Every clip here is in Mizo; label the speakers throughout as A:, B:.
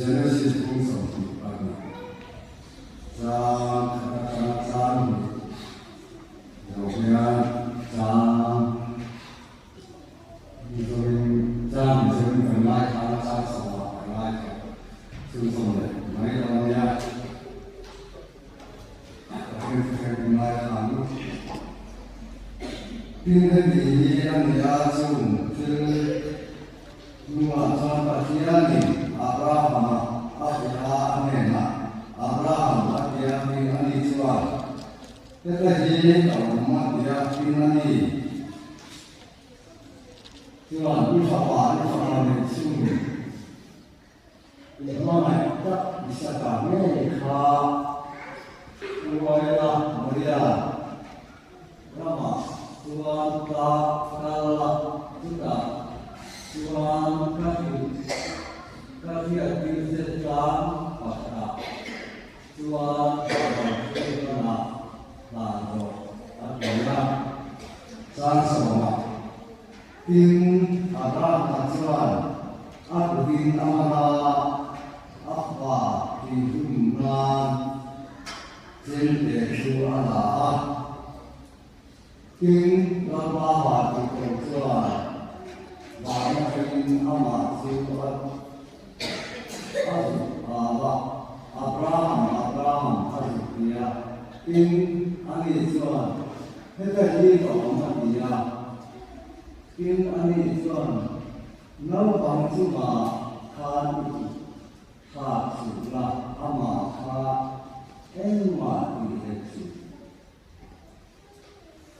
A: Genesis bung 22 chang khat atanga chang hnih zawh hian chang Mizoin chang Mizoin kan lai khan a chang sawmah kan lai tawh chhunzawm leh mai dawn a nia. Pathian thuthleng kan lai khan tin heti hi a ni a chung thil Hnuah chuan Pathianin Abrahama a hrilh a, a hnenah, Abraham, a ti a, tin ani chuan, Heta hi ka awm, a ti a, tin ani chuan, I fapa, i fapa neih chhung i hmangaih tak Isaka ngei kha hruai la, Maria ramah chuan ka kal a, chutah chuan ka hrilh ka hriattir che tlang pakhatah chuan ka rawn hruai hmanah hlan rawh a ti a. Chang sawmah tin Abrahama chuan a kutin a man a, a fa tihhlum nan Chemte chu a la a, tin Lalpa Vantirhkoh chuan van atangin amah chu a a zuk au a, Abraham, Abraham, a zuk ti a. Tin, ani chuan, Heta hi ka awm a ti a. Tin, ani chuan, Naupang chungah khan i kut Thlak suh la, amah kha engmah tih hlek suh.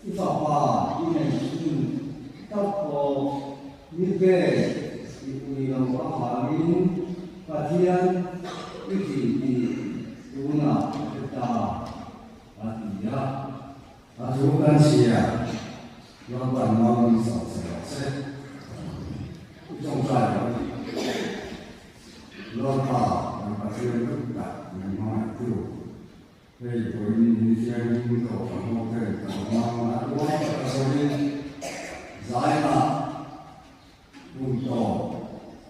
A: I fapa i neih chhun tak pawh mi pek i pui lo avangin Pathian i tih tih tunah ka hre ta, a ti a. A thu kan chhia, Lalpan Mangin sawm che rawh se. I tawngtai lo a ni. Lalpa kan Pathian duh tak min hmangaihtu, hei vawiin ni thianghlim kohhran ho ten kan hmang a uang tak a sawiin zainah hun tawp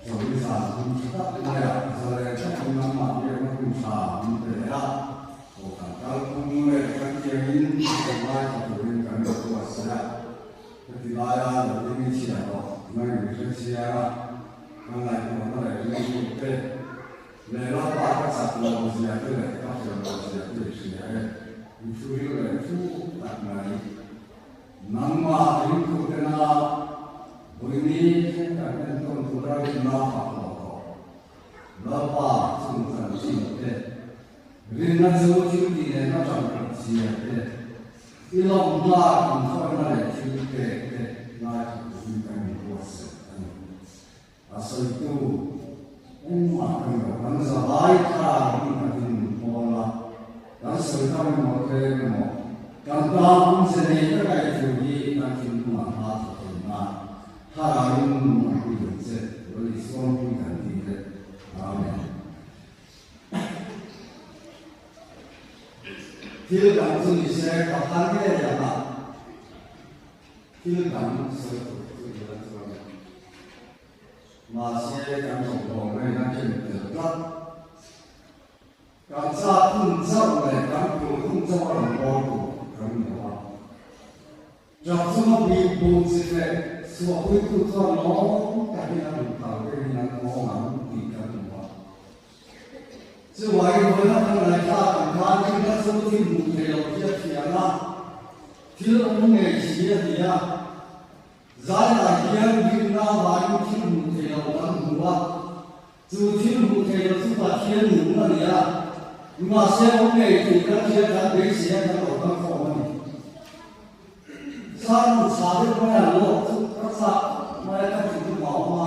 A: sawi zan hun tha tak maia zalen takin nangmah biakna hun tha min pe leh a, kohhran kalphung leh kan tiangin kan ngaithla turin kan inbuatsaih a, heti laia lo ding i chhiah tawh nangin hre chiang a. Ka ngaihtuahna leh rilru te leh Lalpa ka chak lo zia te leh ka fel lo zia te i hria e. I thu hil leh thu tak mai. Nangmah ringtu tena vawiini thleng kan entawn tura rinna fak lo tawh. Lalpa chung chanchin te, rinna chu thil tih nena tangkawp zia te, i lawmna inthawina leh thil pek te ngaithla turin kan inbuatsaih a ni. A sawitu engmah kan lo, kan zavai kha hun khatin min pawl a, kan sawi tam emaw tlem emaw, kan tan awmze nei taka i thu hi kan thinlungah hma thawk thei nan Thlarauin nun a pui ang che, Lal Isuan pui kan ti te. Amen. Thil dang chu ni se ka phal ngei ang a, thil dang sawi tur chu i la chuan e. Mahse kan rawngbawl reng a ken tel tlat. Kan chak hun chauh leh kan phur hun chauh a rawn bawl tur kan ni lo a. Ṭap chunga bik buk chi leh chhuahpuitu chuan lawm takin a duh kal pengin an awm ang tih kan hmu a. Chuvangin vawiin kan ngaihthlak ang khan thilna chu thil hmuh theih loh hi a thiam a, thil awm ngei si a ni a. Zaiah hian rinna avangin thil hmuh theih loh kan hmu a, chu thil hmuh theih loh chu Pathian nung a ni a, nimahse awm ngei tih kan hria kan beisei a kan lo kal khawm a ni. Sermon chha deuh mai a lawk chu ka chak khawp mai a, ka thinlung a awm a,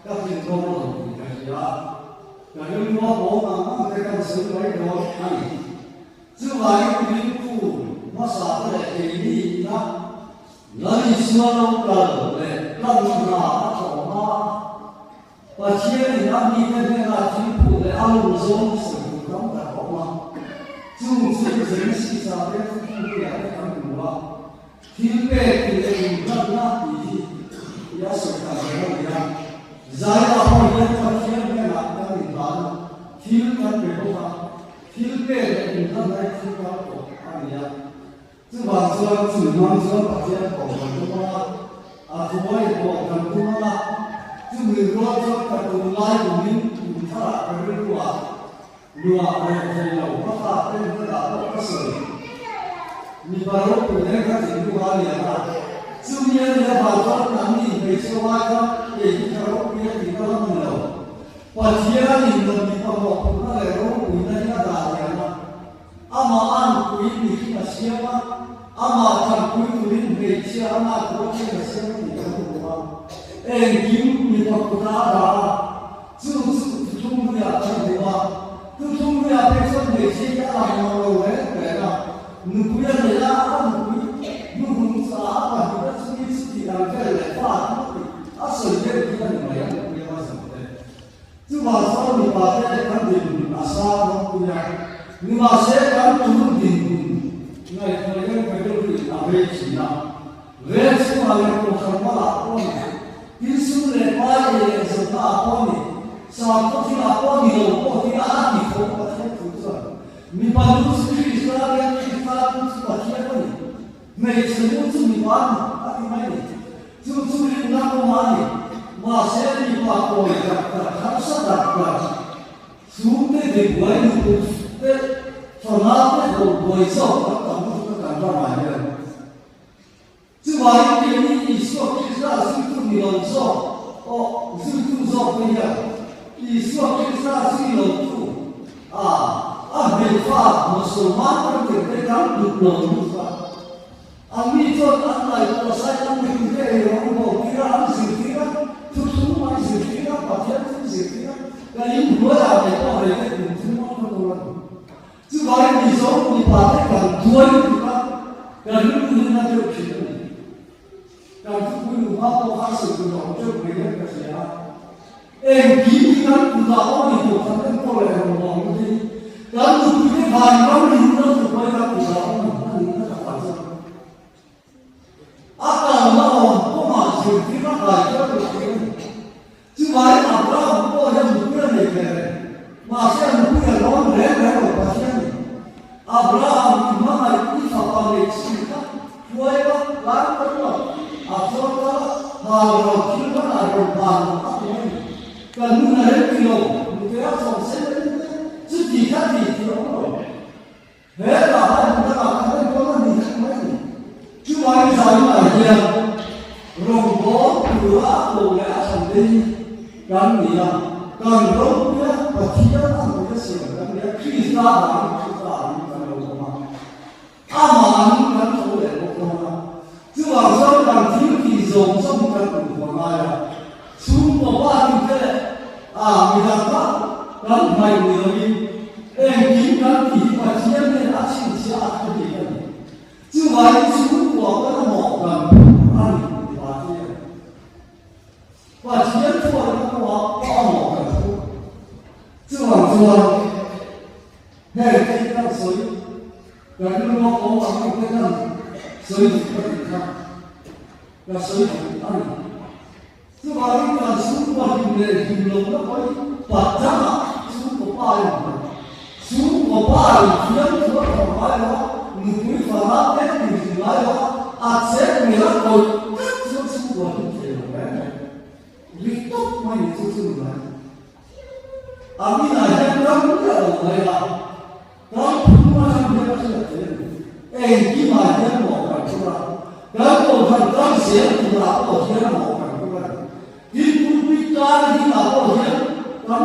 A: ka thinlung a lo tih ka hria a, ka rilru a awm ang ang te kan sawi mai dawn a ni. Chuvangin rilru hmasa te leh keini ina Lal Isua lo kal leh tlan hna a thawm a, Pathianin a mite hnenah thilphut leh a lung zawng sawi tur tam tak a awm a. Chung chu Genesis ah te Thuthlungpuiah te kan hmu a, thil pek tih leh inhlatna tih hi i a sawi tak ber a ni a. Zaia pawh hian Pathian hnenah kan inhlan a. Thil pek leh inhlan ai thil kal tawh a ni a. Chuvang chuan chumi hmang chuan Pathian pawh kan tum ang a, a thuai pawh kan tum ang a. Chumi rual chuan ka tunlai umin kum tharah ka rilru a, luah reh thei lo ka fa ten ka dah pawh ka sawi. Mipa ropui nen ka thinlung a lian a, chumi a nih avang chuan nangni hmeichhe uai kha kei hi ka ropui a tih ka la hmu lo. Pathianin lo mipa mawhphurhna leh ropuina hi a dah lian a, amah a nupui mihring a siam a, amah tanpui turin hmeichhia a lak rualin a siam a tih kan hmu a. Engkim mipa kuta a dah a, chu chu thuthlungluiah kan hmu a. Thuthlungluiah phei chuan hmeichhia hi a lang lo lo reng reng a, nupui a nei a, a nupui hnuhnung chu a pahnih a chumi chu tih ang vel leh fa a thung a tih a sawi deuh hi a ni mai a nupui a zawh te. Chuvang chuan mipa te kan dinhmun a sang ropui a, nimahse kan tun dinhmun ngaihtuah hian ka rilru in a vei thin a. Vel chhungah leh kohhran malah pawh a ni, tin sum leh pai ei leh zawhna ah pawh a ni, sakhaw thil ah pawh a ni lo pawh ti a a ti tho Pathian thu chuan mipa nu chu Krista leh Krista nu chu Pathian a ni, hmeichhe nu chu mipa a ni a ti mai ni. Chu chu rinna kawng a ni. Mahse mipa kawi dak dak, harsa dak dak, chhungte dibuai lutuk te, fanau te ho buai zawk kan tam lutuk a kan ramah hian. Chuvangin keini Isua Krista zuitu ni lo zawk, aw, zuitu zawk te hian Isua Krista zui lotu a a hmeifa Mosolman kan tirh te kan dut lo lutuk a. Anni chuan an ngaihtuah sai an mihringte ei rawng bo tir a, an zirtir a, thuthlung an zirtir a, Pathian thil zirtir a, ka in hnuaiah ngei pawh rei te kum thum a ka tur a ni. Chuvangin Mizo mipa te kan duai lutuk a, kan rilru hi na deuh thin a ni. Kan thupui nu hma pawh kha sawi tur a awm teuh mai hian ka hria a. Engkim hi kan kutah awm a ni tawh khat enkawl leh rawngbawlna te hi kan nupuite van ram rinna thuhmai kan kutah awm a ni a ni tak chuan a kalna awm kawngah zirtirna kai kher loh theih a ni. Chuvai Abraham pawh hian nupui a nei ve reng, mahse a nupui a rawn reng reng lo Pathian ni. Abraham i hmangaih i fapa neih chhin kha hruai la, lan ka ruat a chuan kal a, hal ro thil hman ah rawn ban lo a ti mai ni. Ka nun a rem ti lo, nute a chawm sen reng te, chuti kha ti ti awm lo. He ta hai hmun dangah kan enkawl a ni vek mai ni. Chuvangin zaninah hian rawngbâwl tura a ko leh a thlan te hi kan ni a, kan ropuia Pathian a hmuh te siam kan ni a, Krista vangin Krista angin kan lo awm a, amah angin kan tho leh bawk dawn a. Chuvang chuan kan thil tih zawng zawng hi kan duhkhawh ngai a, chhungkaw pa tih te leh a midang kha kan hmaih ni loin engkim kan tih hi Pathian hian a chhinchhiah a thu bik a ni. Chuvangin chhungkua kan amawh kan phur a ni ti Pathian. Pathian thuan ka pawh a pawh amawh kan phur. Chuvang chuan heng te hi kan sawi kan rilru a awm ang ang te kan sawi duh ka tih kha ka sawi duh a ni. Chuvangin kan chhungkua hlim leh hlim lohna pawhin Patangah chhungkaw pa a inhmu. Chhungkaw pa in thiam thu a thawk ngai lo a, nupui fanau te in hlim ngai lo a, a chek mel a kawih tlat chuan chhungkua hlim thei lo reng reng. Ri tawp mai ni chu chu ni mai. A minah hian ram miah lo mai la, ram phung atang hian a hriat theih a ni. Engkimah hian mawh kan phur a, kan kohhran kal zel turah pawh hian mawh kan phur a ni. Tin, pulpit kar dingah pawh hian kan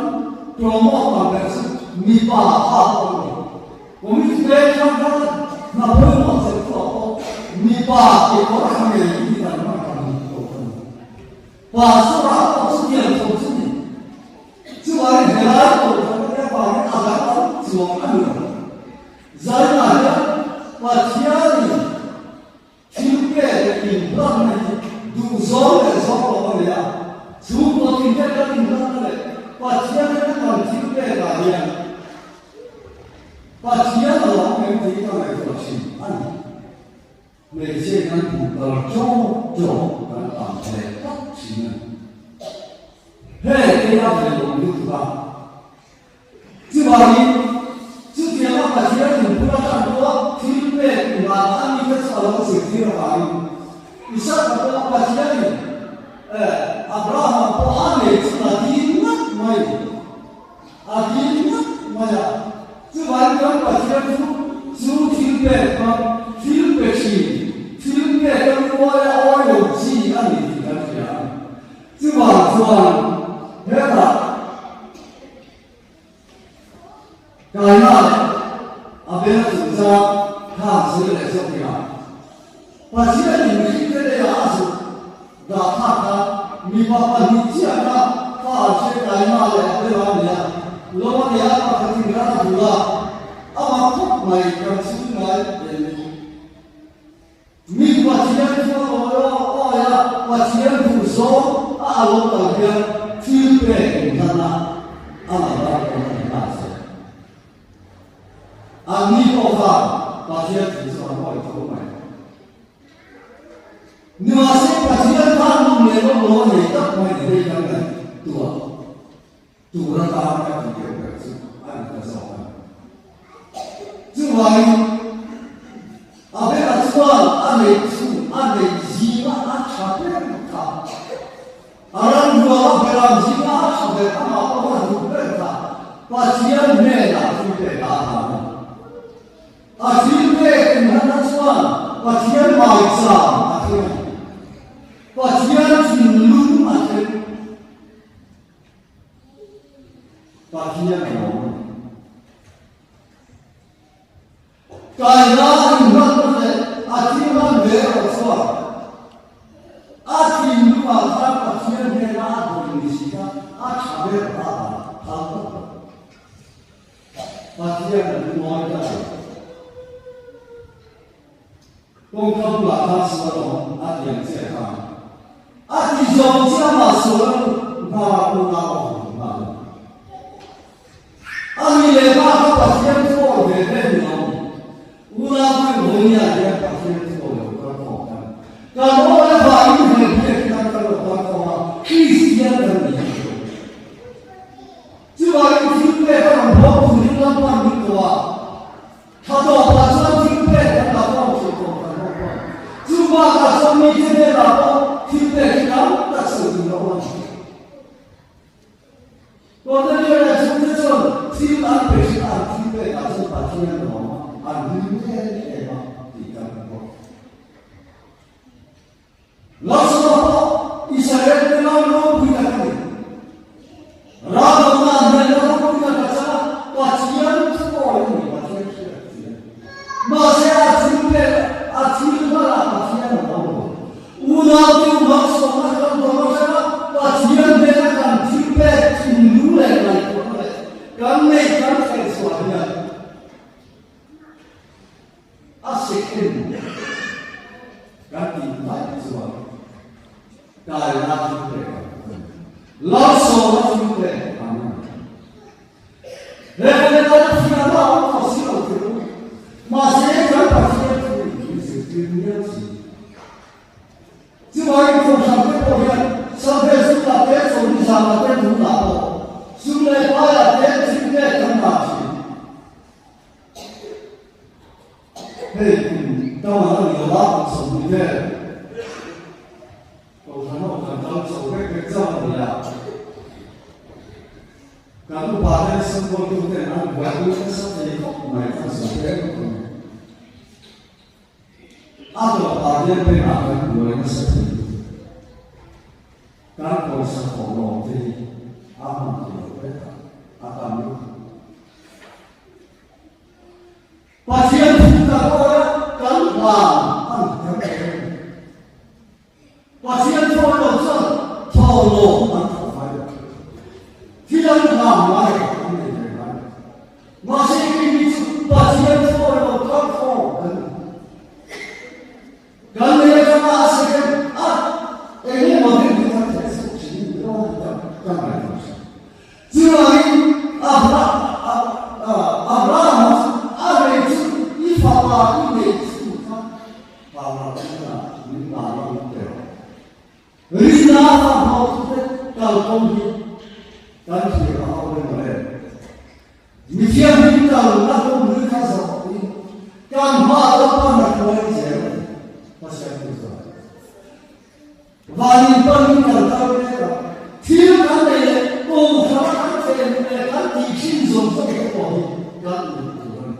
A: promote tam ber chu mipa kha pawh a ni. Committee veng hrang hrang a hna pawimawh chelh chu ah pawh mipa kekawr ha ngei hi kan hman tam ni tawh a ni. Pastor ah pawh chutiang tho chu ni. Chuvangin helai kohhran te avangin a dang ang chuang a ni lo. Zainah hian Pathianin thil pek leh inhlanna hi duhzawng leh zawng lo a nei a. Chu pawhin he kan inhlanna leh Pathian ena kan thil pekah hian Pathian a lo awm em tih ka ngaihtuah thin a ni. Hmeichhia kan hmuh kal chawk chawk kan tam hle tak thin a ni. Hei kei a ve lo lutuk a. Chuvangin chutia. chuan hetah Kaina leh Abela chungchang khan sawi leh zawk nia. Pathianin mihringte leiah a zuk dah thlak khan mipa pahnih chiah kha fa an hre Kaina leh Abela a ni a, lo a nia pakhatin ran a dul a, amah khawp mai kan chhung ngai em ni? Mi Pathian chu a awi a, awi a, Pathian duh zawng a a lo kal hian thil pek inhlan a, a lo ram pawh a ni nghal zel. Anni pawh khan Pathian thu chu an awi tho mai. Nimahse Pathian khan lawm leh lawm lo a nei tak mai ni hei kan ngaihtuah tur atan ka ti deuh ber chu a ni ta zawk a ni. Chuvangin Abela chuan a neih chu a neih zinga a tha ber kha, a ramhnuaia beram zinga a tha ber amah pawh a duh ber kha Pathian hnenah thil pek a hlan a. A thil pek inhlanna chuan Pathian maicham a thleng a, Pathian thinlung a thleng. Pathian a lawm a ni. Kaina inhmanna leh a thil hman ve erawh chuan a thinlungah khan Pathian hnena a dawn ni si kha a tha ber a a phal tawp lo. Pathian a lungawi ta lo. Kawngka bulah khan sual a awm a ti ang chiah khan a ti zawng chiah mah sual a hnar a unau a hmu nghal a. A ni leh pa kha Pathian chu awi ve ve ni lo. Unau pui Vawinia hian Pathian chu awi lo kal khawm kan. Kan awi avangin he biak hi kan kal lo kal khawm a, Kristian kan ni hi chu. Chuvangin thil pek a rawn bawk turin Lalpan min ko a. Tha tawpah chuan thil pek kan la khawm thei tawh kan awm a. Chu bakah chuan mite hnenah pawh thil pek hi tam tak sawi tur a awm a ni. Kornelio leh chhungte chuan thil an pe thin a, an thil pekah chuan Pathian a awm a, an hlim em em a tih kan hmu bawk. Lalsawma pawh Israel te ram ropui tak a ni. Raldohna hnehna ropui tak a chang a, Pathian thuawi a ni, Pathian hriat a ti a. Mahse a thil pek, a thil hmanah Pathian a lo lo. Unaute u malsawmna kan dawng atanga Pathian hnena kan thil pek thinlung leh ngaihtuahna leh kan neih kan theih chhuah hian a second kan tih mai chuan kaina thil pek ang a ni. Lalsawmna thil pek ang a ni. He khawvel a thiam a awm tawh si lo chu, mahse kan Pathian thu in min zirtir miau si. Chuvangin kohhran te pawh hian Sunday school ah te, chawlhni zan ah te, tun ah pawh sum leh pai ah te thil pek kan dah thin. Hei kum tam an la ni lo a, kum 20 vel kohhran ho kan kal chho vek vek chauh a ni a. Kan upa ten sawmkawltu ten an buaipui nasa thei khawp mai khan sawi hle bawk a ni. A tawpah hian bengah kan buai nasa thei lutuk. Kan pawisa thawh lawm te hi a hman thei lo vek a, a tam lutuk. Pathian thu kan awi a, kan hlan a ni kan pe a ni. Pathian thu an lo chuan thaw lawm an thaw ngai lo. Thil an hlan ngai an nei ve ngai lo. Mahse keini chu Pathian thu an lo kal khawm kan ni. Kan lei atanga a second a eng emaw deuh hi kan theh chhuak thin ni lo a ni ta kan ngaihtuah thin. Chuvangin Abrahama chu a rei chu i fapa i neih chu kha Paula rinna min dan a awm teh rawh. Rinna a fa hmawk chu te kalkawng hi kan thlir a hau reng lo em? Mithianghlim kalna kawng hlui kha zawh in kan hma Lalpan a hruai zel a ni. Pathian thu chuan Vanin panin kan kal mek a, thil kan nei leh kohhrana kan chen leh kan tih thin zawng zawng te pawh hi kan uluk tur a ni.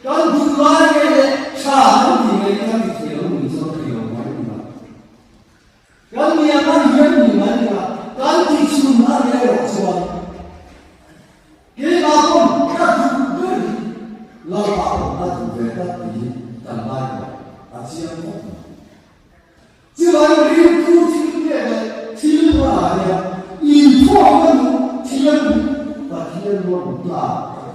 A: Kan duh lai nge leh tha kan tih mai kan ti thei lo ni chuan thei lo mai ni a. Chuvangin ringtu thil pek leh thil hmanah hian inthawkna duh thiam duh Pathian ruat duh ta a ni.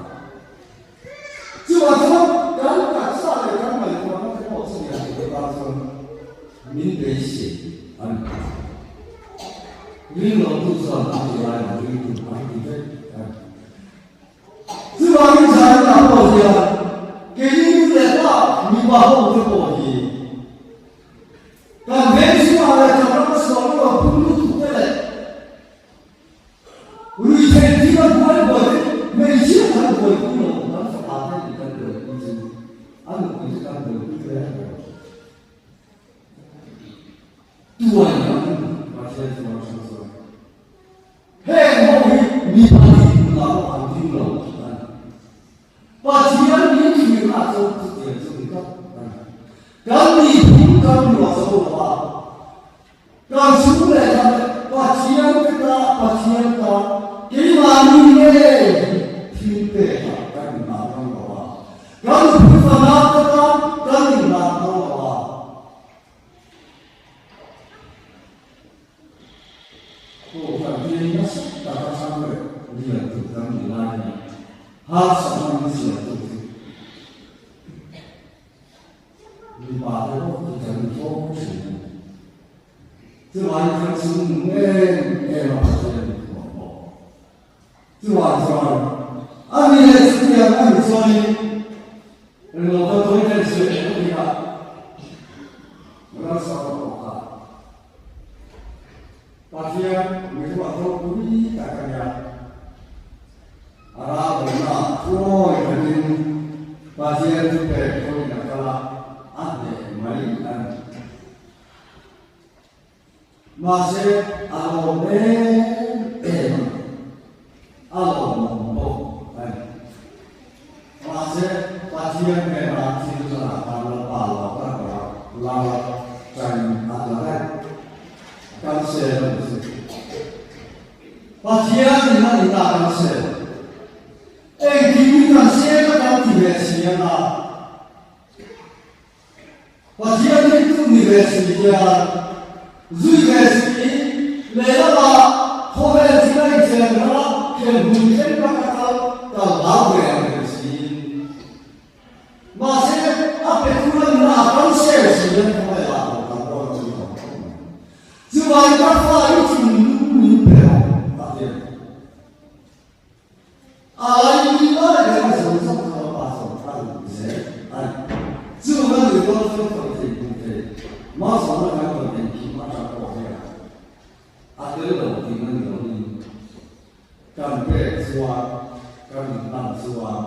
A: Chuvang chuan kan taksa leh kan ngaihtuahna te pawh chu lian tur tan chuan min beisei a ni. Ringlotu chuan a ti lai lo ringtu an ti vek a ni. Chuvangin Zaina pawh hian keini nu leh pa mipa ho te pawh hi kan veng chhungah leh kan rama sual lo phun lutuk te leh ruihtheih thil a buai buai te hmeichhia kan buaipui lo kan fapa te nih kan buaipui chu a nupui te kan buaipui hle a ni. Tuai ang Pathian chuan a hre chuan. Heng ho hi mi pahnih hmunah pawh an ding lo a ni. Pathian min thlirna chu chutiang chu ni tak a ni. Kan miphun kan luah zo lo a, kan chhung leh khat leh Pathian te ta Pathian ta keimahni ngei hi thil pekah kan inngah ngam lo a, kan nupui fanau te tan kan inngah ngam lo a. Aw kan veng nasa tak a thang leh lian tur kan nih lai hian harsatna min siam tu chu mipa te bawk chu kan inthawk thin a ni. Chuvangin kan chung nung em em a Pathian min thuam bawk. Chuvang chuan a ni leh chutiang a nih chuanin englo ka tawi ten sawi leh bawk ila Ramsa ka pawh kha Pathian mi ruat ropui tak a nia. A ralbawlna thuawi takin Pathian chu pek pawhin a kal a, a hneh mai a ni. Mahse, a lawm em em a ni. A lawmawm bawk a ni. Mahse, Pathian hnenah thil zanah khan Lalpa lo ka hmu a, lal ṭain a tla daih. Kan sel a ni chu. Pathian in a nihna kan sel. Engkim in kan sel a kan ti ve si ang a. Pathian hi tu ni ve si hian zui ve si lehlamah khawvel thil a inchen rang a, hremhmun thleng tak a kal kal hlau ve ang reng siin. Mahse, a pe tu a nuna a kal sel si hian khawvelah pawh kal pawh a tui tawh khawp mai. Chuvangin ka fa hi thinlung min pe rawh a ti a ni. A lai lai ber a zo zawk kha a pa chuan a duh zel a ni. Chu a nuih dawn chuan tawih thei hmuh thei malsawmna kan rawn engkim atang pawh hian a tel lo tih na ni loin kan pek chuan kan inhlan chuan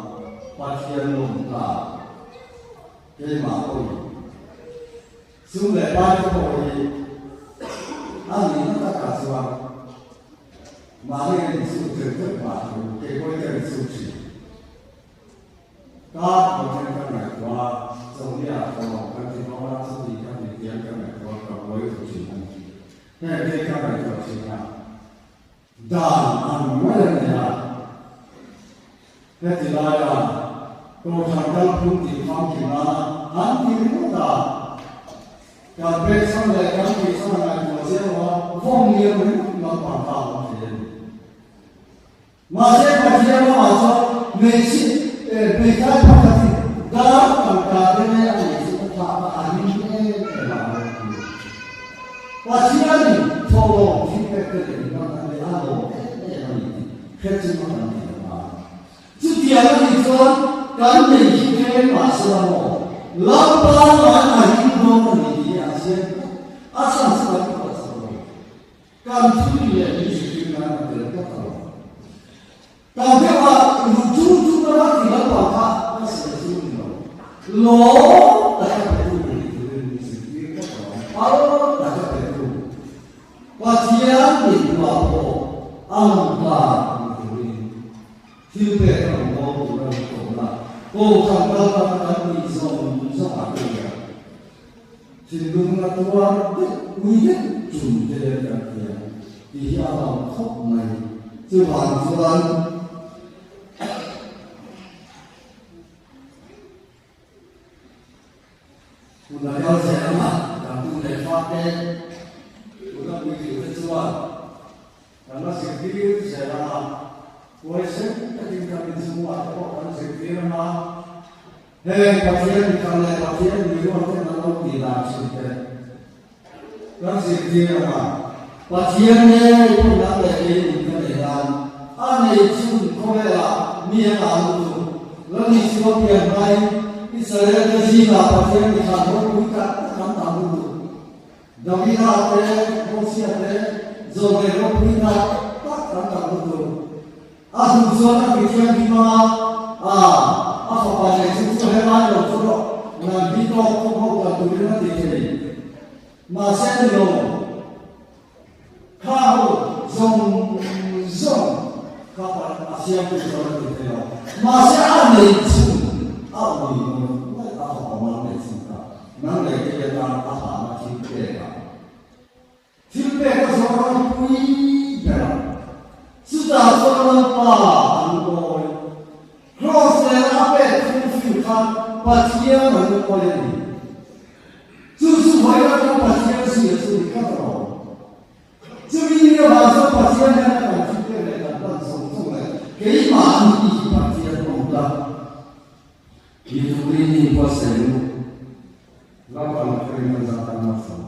A: Pathian lawm ta keimah pawhin sum leh pai te pawh hi a nihna takah chuan Mahni an insut tel teuh mah chu keipawhin ka insut thin. Ka content ka ngaihtuah a, Chawlhnia thawhlawm kan ti dawn a, chuti ka ti tiang ka ngaihtuah a, ka buai ru thin a ni. Heng te ka ngaihtuah thin a, dan ang mai a ni a. Heti laia Kohhran kalphung tih famkim nana an ti ringawt a, kan pekchhan leh kan tihchhan a ngaihtuah chiang lo a, vawm liam ringawt lampang kha a awm thei a ni. Mahse Pathian lamah chuan hmeichhia eh hmeithai pakhatin dar tangka te leh a nei chu a thlah kha a him em em a a rawn ti. Pathianin thawhlawm thilpek te leh inhman a leh a lawm em em a ni tih hre chunga kan ti ang a. Chutiang a nih chuan kan nei hi tlem mah se la maw, Lalpa van a him dawn a ni tih hi a chiang tlat. A chhan chu kan phuah chho lo. Kan thil leh min zirtir nan a tel tlat a lo. Kan deuh a, lu chu chu ka va ti Lalpa kha ka sawi chu ni lo. Lawm taka petu ni turin min zirtir tlat a lo. Pal taka petu. Pathian min hmuah pawh a lawmdan ni turin thil pek a rawn dawn tur a ni tawhna Kohhran kal taka kan tih zawng zawng ah te hian thinlung na tuar deuh ui deuh chung te kan ti a tih hi a lawm khawp mai. Chuvang chuan. Hun a kal zel a, kan tu leh fa te. te tuna puitling te chuan kan la zirtir zel ang a, huaisen takin kan inchhungah te pawh kan zirtir ang a, heng Pathian mithar leh Pathian mirual ten an lo tih dan thin te kan zirtir ang a, Pathian ngei pawhin an leh kei nun ka nei nan a nei chhun khawvelah mi a ngah lutuk. Lal Isua pian hmain Israel te zingah Pathian mithar ropui tak tak an tam lutuk. Davida te, Mosia te, zawlnei ropui tak tak an tam lutuk. A duh chuan a ti thianghlim a, a, a fapa nei chu chu helai lo chu rawh, nang hi tawk thawk ho kal turin a ti thei. Mahse ni lo, kha ho zawng zawng kha a siamtu chuan a ti thei lo. Mahse a nei chhun a ui ngawih ngawih a fapa mal nei chhun kha nang leh kei atan a hlahna thil pek a. Thil pek a zawh ropui ber a, chutah chuan Lalpa an ngawi. Kraws nena a pek fulfill kha Pathian an ngawi a ni. Chu chu vawi atanga Pathian zia chu ni tlat rawh. Chumi ni avang chuan Pathian hian a kan thil pek leh kan hman zawng zawng leh keimahni hi Pathian awm ta. Ni turin in buatsaih u. Lalpa lakah in an zah tan a fo.